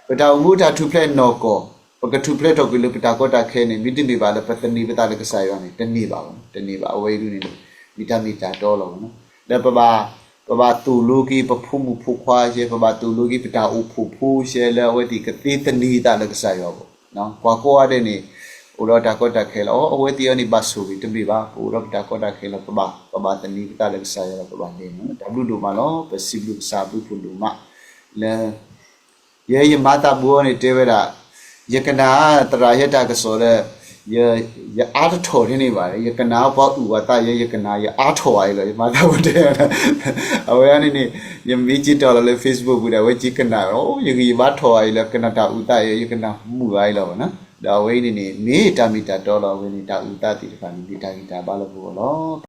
ပတၢ်အိၣ်မူအတၢ်ထူၣ်ဖျဲးနီၢ်ကီၢ် ပကထူၣ်ဖျဲးထီၣ်ကွံာ်လၢပတၢ်ကီတၢ်ခဲန့ၣ် မ့တမ့ၢ်ဘၣ်လၢပသန့ၤပသးလၢကစၢ်ယွၤန့ၣ် တန့ၢ်ဘၣ်, တန့ၢ်ဘၣ်. အဝဲအံၤဒ်န့ၣ်န့ၣ် မ့ၢ်တၢ်မ့ၢ်တၢ်တီလီၤနီၤ. ဒီးပဘၣ် ပဘၣ်သိၣ်လိက့ၤပဖိမုၣ်ဖိခွါရှဲ, ပဘၣ်သိၣ်လိက့ၤပတၢ်အိၣ်ဖှိၣ်ဖိရှဲလၢအဝဲသ့ၣ်ကသ့သန့ၤသးလၢကစၢ်ယွၤအဂီၢ် ကွၢ်ကိးဂၤဒဲးန့ၣ် အိၣ်ဒီးတၢ်ကီတၢ်ခဲလီၤ. အဝဲသ့ၣ်အံၤန့ၣ် ဘၣ်ဆိၣ်ဂ့ၤတမ့ၢ်ဘၣ်, ပအိၣ်ဒီးပတၢ်ကီတၢ်ခဲလီၤ, ပဘၣ် ပဘၣ်သန့ၤပသးလၢကစၢ်ယွၤဒီးပဘၣ်လဲၤန့ၣ် တၢ်ဘျုးဒိၣ်မးလီၤ. ပစံးဘျုးကစၢ်ဘျုးဖှိၣ်ဒိၣ်မး လၢ ယဲယမၤသးဘူးအီၤန့ၣ်တဲဝဲဒၣ်, ယကနၣ်သရၣ်ယဲတၢ်ကစီၣ်ဒီး ယအါတထီၣ်န့ၣ်န့ၣ်ဘၣ်, ယကနၣ်ပှၤအုၣ်ဝဲသးယဲ ယကနၣ်ယအါထီၣ်ဝဲအံၤလီၤ. ယမၤသးဘူးတဲ အဝဲန့ၣ်န့ၣ် ယမ့ၢ်က့ၤတီၢ်လီၤလၢ Facebook ပူၤဒီး အဝဲက့ၤကနၣ်, ယဂံၢ်ယဘါထီၣ်ဝဲအံၤလီၤ, ကနၣ်တၢ်အုၣ်သးယဲ ယကနၣ်မုာ်ဝဲအံၤလီၤဘၣ်နီၤ. ဒီးအဝဲအံၤန့ၣ်န့ၣ် မ့ၢ်တၢ်မ့ၢ်တၢ်တီလီၤ. အဝဲန့ၣ်တၢ်အုၣ်သးသ့ၣ်တဖၣ်န့ၣ် မ့ၢ်တၢ်ဂံၢ်တၢ်ဘါလၢပဂီၢ်လီၤ.